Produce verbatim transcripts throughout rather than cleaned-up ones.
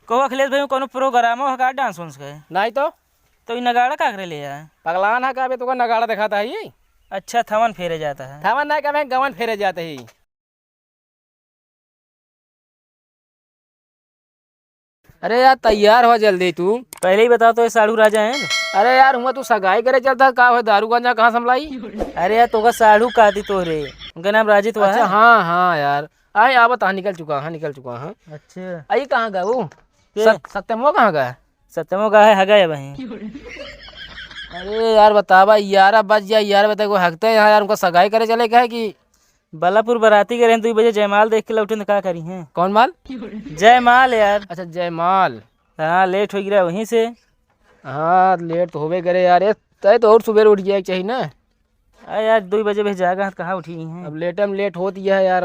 कहो अखिलेश भाई, कौनो प्रोग्रामो है का डांस वांस का? नहीं तो। तो ई नगाड़ा का करे ले आए? पगलान है का, अबे तोका नगाड़ा दिखाता है ये। अच्छा, थवन फेरे जाता है। थवन नहीं, कभी गवन फेरे जाते ही। अरे यार, तैयार हो जल्दी तू। पहले ही बताओ तो, ये साढ़ू राजा हैं। अरे यार, हुआ तू सगाई करे चलता, का हो, दारू गांजा कहाँ संभलाई? अरे यार, तोका साढ़ू कहती तोहरे, उनका नाम राजित हुआ अच्छा, है। हाँ, हाँ यार, आए, आवत, हाँ, निकल चुका, हाँ, निकल चुका, हाँ। अच्छा। आई कहाँ गए वो? के? सत-, सत्यमो कहाँ गए? सत्यमो का है, हगा है वहीं। अरे यार, बतावा यार, अब बच गया यार, बता, कोई हगते हैं यहाँ यार, उनका सगाई करे चले क्या है कि? बलापुर बराती गए रहे, दुई बजे जयमाल देख के लौटे, तो का करी हैं? कौन माल? जयमाल यार। अच्छा, जयमाल। हाँ, लेट हो गया वहीं से। हाँ, लेट तो होबे करे यार, ये तय तो और सुबेर उठ जाए के चाहिए ना। अरे यार, दुई बजे भी जागा, कहाँ उठी हैं? अब लेटम लेट होती है यार।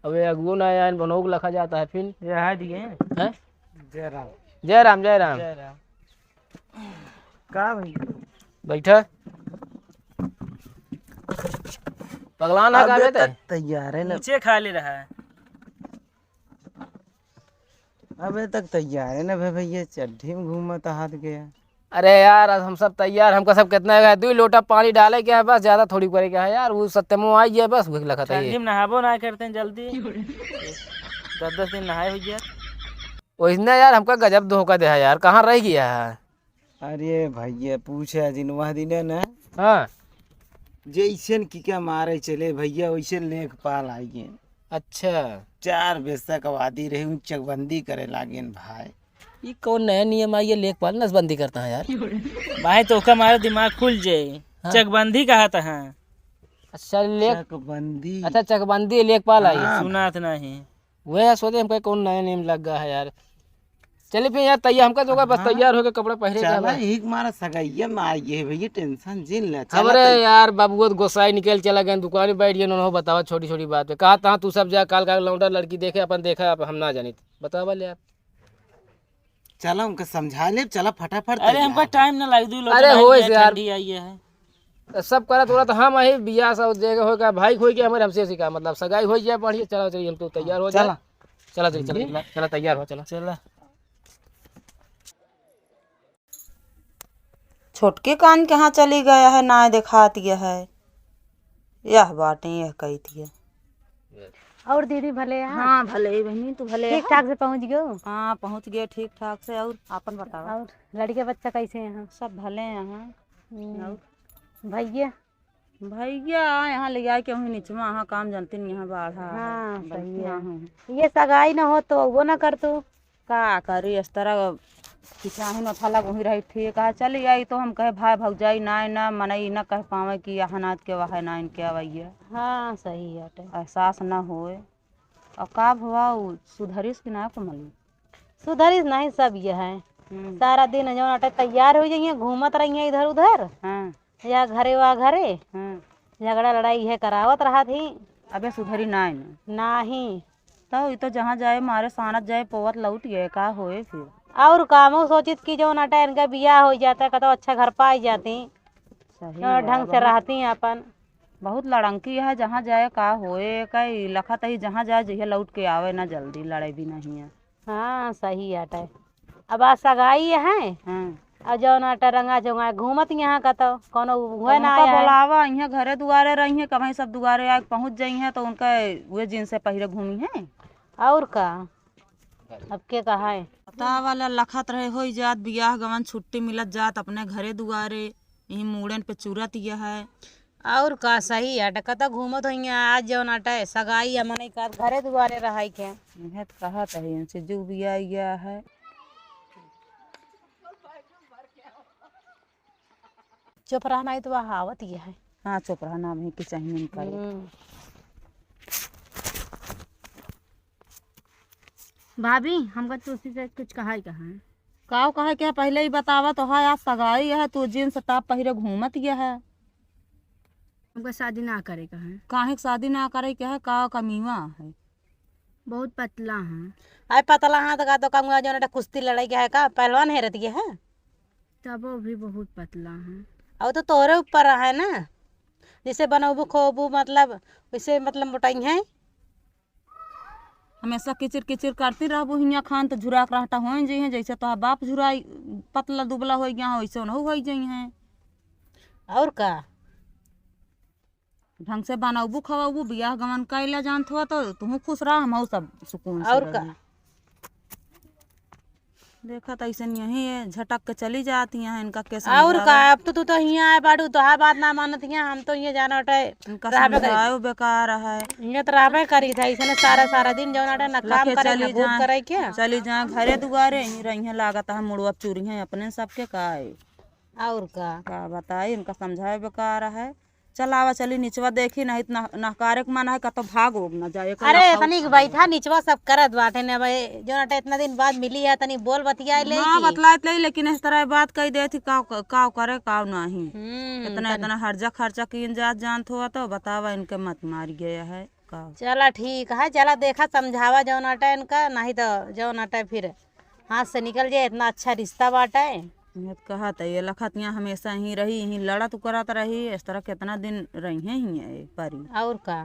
अब ये अगुओ ना आए, बनोग लखा जाता है फिर। ये हाय दिए। हैं? जय राम। जय राम, जय राम। जय राम। का भाई? बैठा। पगलान है का अबे बे तक तैयार है ना। नीचे खा ले रहा है। अबे तक तैयार है ना भे भैया, चड्ढी में घूमत हाथ गया। अरे यार, आज हम सब तैयार, हमका सब कितना है, दुई लोटा पानी डाले के है बस, ज्यादा थोड़ी करे के है यार, वो सत्यमो आई है बस, भूख लगा था ये। ठंडी में नहाबो ना करते हैं जल्दी। दस दस दिन नहाए हो गया। ओइसने यार, हमका गजब धोखा दे है यार, कहाँ रह गया है? अरे भैया, पूछे जिन वह दिन है ना, हाँ। जैसन की क्या मारे चले भैया, वैसे लेखपाल आई गए। अच्छा। चार बजे तक आबादी रही, उन चकबंदी करे लागेन भाई। ई कौन नया नियम आई है, लेखपाल नसबंदी करता है यार? भाई, तो ओका मारे दिमाग खुल जाए। हाँ। चकबंदी कहा था, हाँ। अच्छा, लेख चकबंदी। अच्छा, चकबंदी लेखपाल आई है। हाँ। सुनात नहीं। वह सोचे हमको कौन नया नियम लग गया है यार। चलिए फिर यार, तैयार हमका तो होगा, बस हाँ। तैयार होके कपड़ा पहने के चला, बाद। एक मारा सगाइया में आई है भैया, टेंशन जिन ले, चला हमरे तैयार। यार, बाबू वो गोसाई निकल चला गए, दुकान में बैठ गए, उन्होंने बतावा छोटी छोटी बात पे। कहा था तू सब जा, काल काल लौंडा लड़की देखे, अपन देखा, अब हम ना जानित। बतावा ले आप। चला उनका समझा ले, चला फटाफट अरे तैयार हमका हो। टाइम ना लाग, दू लोग अरे टाइम होए यार। ठंडी आई है। तो सब करत उरत हम अही बियाह सब जगह होए का, भाई होए के हमरे हमसे सिखा, मतलब सगाई हो जाए बढ़िया, चला चलिए हम तो तैयार हो जाए। चला। चला चलिए, चला, चला, चला तैयार हो, चला। चला। छोटके कान कहाँ चली गया है, ना देखात यह है। यह बाटे, यह कहती है। और दीदी भले हैं? हाँ, भले ही बहनी, तू भले ठीक है? ठाक से पहुँच गयो? हाँ, पहुँच गए ठीक ठाक से। और आपन बताओ। और लड़के बच्चा कैसे हैं? सब भले हैं। हम्म। और? भैया? भैया यहाँ ले आए के वहीं निचवा, यहाँ काम जानते नहीं, यहाँ बाढ़ा है। हाँ, सही है। ये सगाई ना हो तो वो ना कर तू। का करी, इस तरह पिछाही में फलक वहीं रही ठीक है। चली आई तो हम कहे भाई भौजाई ना, ना मनई ना कह पावे कि यहाँ नाच के वहाँ ना इनके अवैया। हाँ, सही हटे। एहसास ना होए। और का भवा उ सुधरिस कि ना कमली? सुधरिस नहीं, सब ये है। हम्म। सारा दिन जौन अटे तैयार हो जाइए, घूमत रहिए इधर उधर। हाँ। या घरे वा घरे। हाँ। झगड़ा लड़ाई ये करावत रहा थी। अबे सुधरी ना है ना। नाही। तो ई तो जहाँ जाए मारे सानत जाए पोवत लौट गए, का होए फिर? और कामो सोचित कि जौन अटे इनका बियाह हो जाता, कतो अच्छा घर पाई जाती। सही तो है ढंग से बाबा। रहती अपन। बहुत लड़ंकी है, जहाँ जाए का होए, का ई लखत ही जहाँ जाए, जहिया लौट के आवे ना जल्दी, लड़े भी नहीं है। हाँ, सही हटे। अब आज सगाई है, हाँ। और जौन अटे रंगा चोंगा घूमत यहाँ का तो कोनो हुए ना उनका आया है। बोलावा, यहाँ घरे दुआरे रही हैं, कभी सब दुआरे आके पहुँच जाई हैं, तो उनका वे जींस से पहिरे घूमी हैं। और का? अब के कहा है? पता वाला लखत रहे होई जात, बियाह गवन छुट्टी मिलत जात अपने घरे दुआरे, यही मूड़न पे चुरत यह है। और का सही है, कतौ घूमत होइया, आज जौन अटे सगाई है, मनई का घरे दुआरे रहाई के। इहे तो कहत है, इनसे जो बियाह गया है। चुप रहना है तो वह आवत ही है। हाँ, चुप रहना, अभी की चाहिए इनका। हम्म। भाभी, हमका तुसी से कुछ कहा ही कहा है। काव कहे के पहले ही बतावा तो है, आज सगाई है, तू जींस टॉप पहिरे घूमत ये है। हमका शादी ना करे का है। काहे के शादी ना करे के है, काव कमीवा है? बहुत पतला है। आय पतला है तो का तो कम जौन एटा कुश्ती लड़ाई के है का, पहलवान है रहती है? तबो भी बहुत पतला है। और तो तोरे ऊपर है ना, जैसे बनौबू खोबू मतलब वैसे मतलब मोटाई है। हमेशा किचिर किचिर करती रहबू हियाँ खान, त झुराक रहटा होइ जइहें, जइसे तोहार बाप झुराई, पतला दुबला होइ गया है, वइसे ओनहु होइ जइहें। और का? ढंग से बनउबू, खवउबू, बियाह गवन कइला जानत हो, तो तुहूँ खुश रहा, हमहू सब सुकून से और का? रही। देखा, त अइसन यहीं झटक के चली जाती हैं, इनका के और समझावे? का, अब तो तू तो हियाँ आए बाड़ू, तोहार बात ना मानत हियाँ, हम तो हियाँ जाना हटे, इनका रहबे करी। समझावे बेकार है। हियाँ तो रहबे करी था, अइसने सारा, सारा दिन जौन हटे ना काम लखे करे, ना चली भूख जाए, करे के। चली जाए घरे दुआरे, यहीं रहिहें, लागत है मुड़वा चुरिहें अपने सबके का है। और का? का बताई, इनका समझावे बेकार है। चल आवा, चली निचवा देखी, नहीं त नह-, नहकारे के मन है, कतो भाग उग न जाए, एकर अरे, लखा तनी उठा बैठा, ले। निचवा सब करत बाटे ने भाई, जौन अटे इतना दिन बाद मिली है, तनी बोल बतियाए ले हाँ, की। बतलात ले, लेकिन इस तरह बात कही देती, काव, काव करे, काव नहीं। हम्म, इतना, तनी इतना हर्जा खर्चा कीन जात जानत हुआ तो बतावा, इनके मत मार गया है, काव। चला ठीक है, चला देखा, समझावा जौन अटे इनका, नहीं तो जौन अटे फिर हाथ से निकल जाए, इतना अच्छा रिश्ता बाटे। ये तो कहत है, ये लखत यहाँ हमेशा यहीं रही, यहीं लड़त करत रही, इस तरह कितना दिन रही हैं ही ये परी। और का?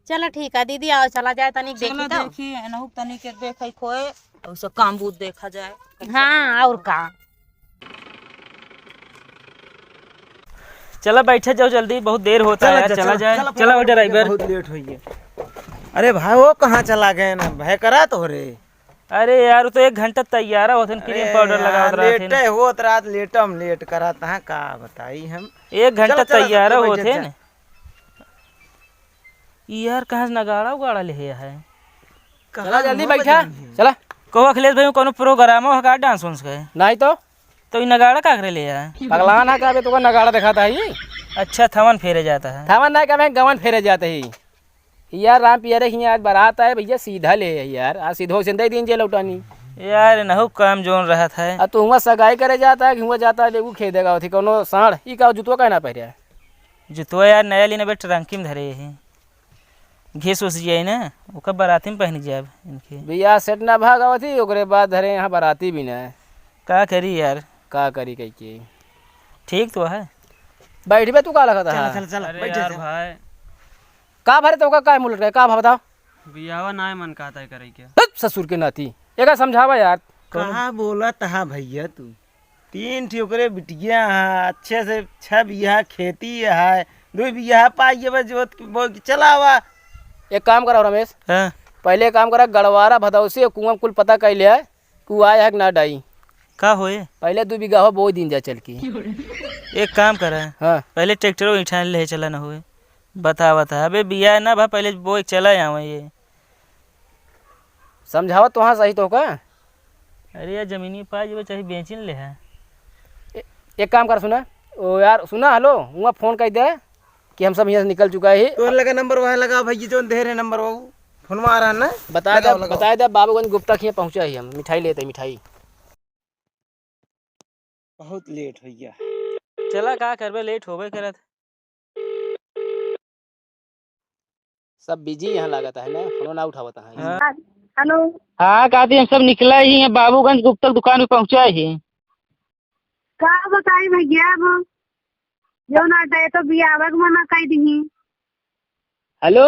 चलो ठीक है दीदी, आओ चला जाए तनिक चलो देखी तो। देखी, एनहु तनिक एक देखे खोए, और सब काम बूत देखा जाए। हाँ, और का? चला बैठे जाओ जल्दी, बहुत देर होता है यार, चला चला, जाए। चला, चला, फटाफट, ड्राइवर। बहुत लेट होइ गया। अरे भाई, वो कहाँ चला गए ना? भय करा तो रे। अरे यार, वो तो एक घंटा तैयार होत हन, cream अरे powder यार, लगावत रहत हन। लेटे होत रात, लेटम लेट करत हैं, का बताई हम। एक घंटा चलो, चलो, तैयार चलो, होत बैठ हन। जा। ई यार, कहाँ से नगाड़ा उगाड़ा ले है? कहाँ चला, जल्दी मुँह बैठा। बजानी है? चला। कहो अखिलेश भाई, कोनो program हो का dance वांस के? नहीं तो। तो ई नगाड़ा का करे ले है? पगलान है का? अबे तोका नगाड़ा दिखाता है ये। अच्छा, थवन फेरे जाता है। थवन नहीं, कबे गवन फेरे जाते ही। यार राम पियरे हियाँ आज बारात आए भैया, सीधा ले है यार, आज सीधो से दे दीन जे लौटानी। यार, नहु काम जोन रहत है। आ तू हुआं सगाई करे जाता है कि हुआं जाता है, लेगू खेदे गावत ही, कौनो साँड़, ई का जुतवा काहे ना पहिरे है? जुतवा यार नया लीन बे, ट्रंकी में धरे है, घिस उस जाए ना, ओकर बाराती में पहन जाब इनके। बियाह सेट ना भा गावत ही, ओकरे बाद धरे यहाँ बाराती भी ना है। का करी यार? का करी कह के? ठीक तो है। बैठ बे, तू का लगता चल, है? चल, चल, अरे बैठ जा, यार चल। भाई। का भरे तोका, का मुलक रहे, का भा बताओ? बियाहवा नाय मन कहता है करे के। हट, ससुर के नाती, एका समझावा यार। कहाँ बोलत हा भैया तू? तीन ठे ओकरे बिटिया हैं, अच्छे से छह बीघा खेती है, दो बीघा पाई है, बस जोत के बोई के चलावा। एक काम करा रमेश, हाँ। पहले एक काम करा, गड़वारा भदौसी और कुआं कुल पता कर लिया है। उ आए है कि ना डाई? का होए? पहले दू बीघा हो बोई दिन जा चल के। एक काम करा, हाँ। पहले ट्रैक्टरो उठान ले चला ना होए। बता, बता, अबे बिया ना भा, पहले बोई चला आवे ये। समझावा तो हाँ सही तो का? अरे यार, जमीनी पा जब चाहे बेचिन ले है। ए-, एक काम कर सुना, ओ यार सुना, हेलो, हुआं फोन कर दे। कि हम सब हियाँ से निकल चुका ही। तोर लगे नंबर वहाँ लगा भैया, जौन दे रहे नंबर वो फोनवा आ रहा ना। बता दे, लगाओ, लगाओ। बता दे, बाबूगंज गुप्ता के हियाँ पहुँचा ही हम, मिठाई लेते, मिठाई। बहुत लेट होइ गया। चला, का करबे, लेट होबे करत। सब बिजी यहाँ लागत है ना, फोनो ना उठावत है। हाँ। हेलो। हाँ, कहती हम सब निकला ही हैं, बाबूगंज गुप्ता के दुकान पे पहुँचा ही। का बताई भैया, अब जौन अटे तो बियाहवा के मना कइ दिही। हेलो।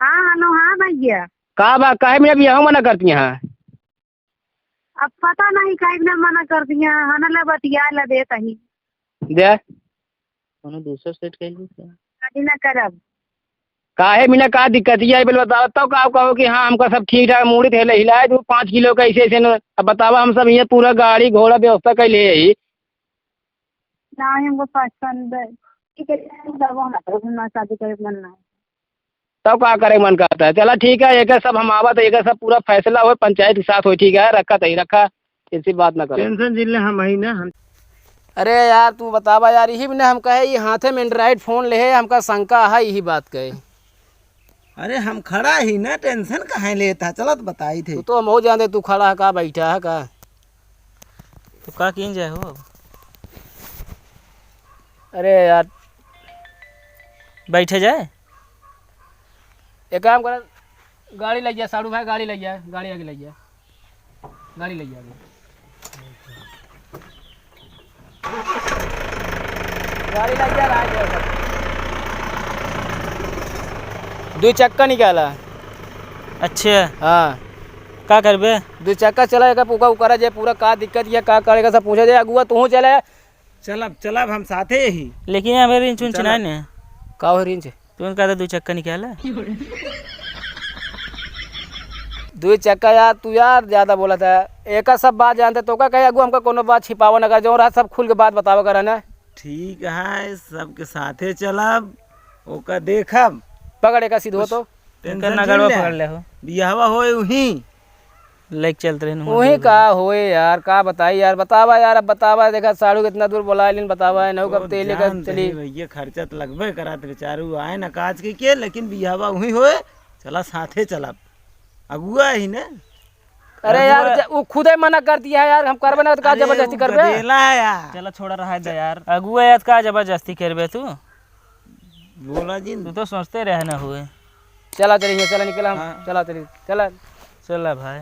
हाँ, हेलो, हाँ भैया। का बा, काहे मेरा बियाह मना करती हैं? अब पता नहीं काहे बिना मना कर दिया, हन ला बतिया ला देत ही। दे। कोनो दूसर सेट कइली का? शादी ना करब। काहे बिना का दिक्कत ये, बोल बताओ तो, का कहो कि हाँ, हमका सब ठीक ठाक मूड़ी थे, हिलाए दू पाँच किलो का ऐसे ऐसे न, अब बतावा, हम सब ये पूरा गाड़ी घोड़ा व्यवस्था कर ले ही। ना, हमको पसंद है। ठीक है, तब हम ना शादी करे मन ना। तब का करे मन करता है? चला ठीक है, एक सब हम आवत है, एक सब पूरा फैसला हो, पंचायत के साथ हो, ठीक है, रखा तही रखा, इसी बात ना करो। टेंशन जिन ले हम ही ना, हम अरे यार, तू बतावा यार, यही ने हम कहे, ये हाथे में Android फोन ले है, हमका शंका है यही बात के। अरे हम खड़ा ही ना, टेंशन काहे लेता? चलत बताई थे। तू तो हम हो जानते, तू खड़ा है का, बैठा है का? तो का कीन जाए हो अब? अरे यार। बैठे जाए? एक काम कर, गाड़ी लइ जा, साड़ू भाई, गाड़ी लइ जा, गाड़ी आगे लइ जा, गाड़ी लइ जा आगे। गाड़ी लइ जा, राज है। दो चक्का निकाला। अच्छा। हाँ। का करबे? दुई चक्का चला, एका पूका उकरा जे पूरा का दिक्कत या का करेगा सब पूछा जे, अगुआ तू चले। चलब, चलब, हम साथे ही। लेकिन यहाँ पे रिंच उंच चलब। नहीं ने। का हो रिंच? तू कहता दुई चक्का निकाला। दुई चक्का यार, तू यार ज्यादा बोला था। एका सब बात जानते तो का कहे अगुआ हमका कोनो बात छिपावा ना कर, जो रहा सब खुल के बात बतावा करा ना। ठीक है, सबके साथे चलब, ओका देखब। पकड़ एका सीधो कुछ तो। टेंशन इनका नगड़वा जिन ले। पकड़ ले हो। बियाहवा होए उहीं। लेके चलत रहे न वहीं का होए यार, का बताई यार, बतावा यार, अब बतावा, देखा साढ़ू कितना दूर बोला लेकिन बतावा है, नौ तो कब तेल लेकर जान चली। सही भैया, खर्चा तो लगबे करा, तो बेचारू आए ना काज के, के, लेकिन बियाहवा उहीं होए, चला साथे चलब। अगुआ ही ने। अरे यार, अगुआ ज-, वो खुदे मना कर दिया है यार, हम करबे ना तो का अरे जबरदस्ती वो करबे? गदेला है यार। चला छोड़ा रहा दे यार। अगुआ यार का जबरदस्ती करबे तू? बोला जी। तू तो सोचते रहे ना हुए। चला चलिए, चला निकल हम। हाँ। चला चलिए, चला। चला भाई।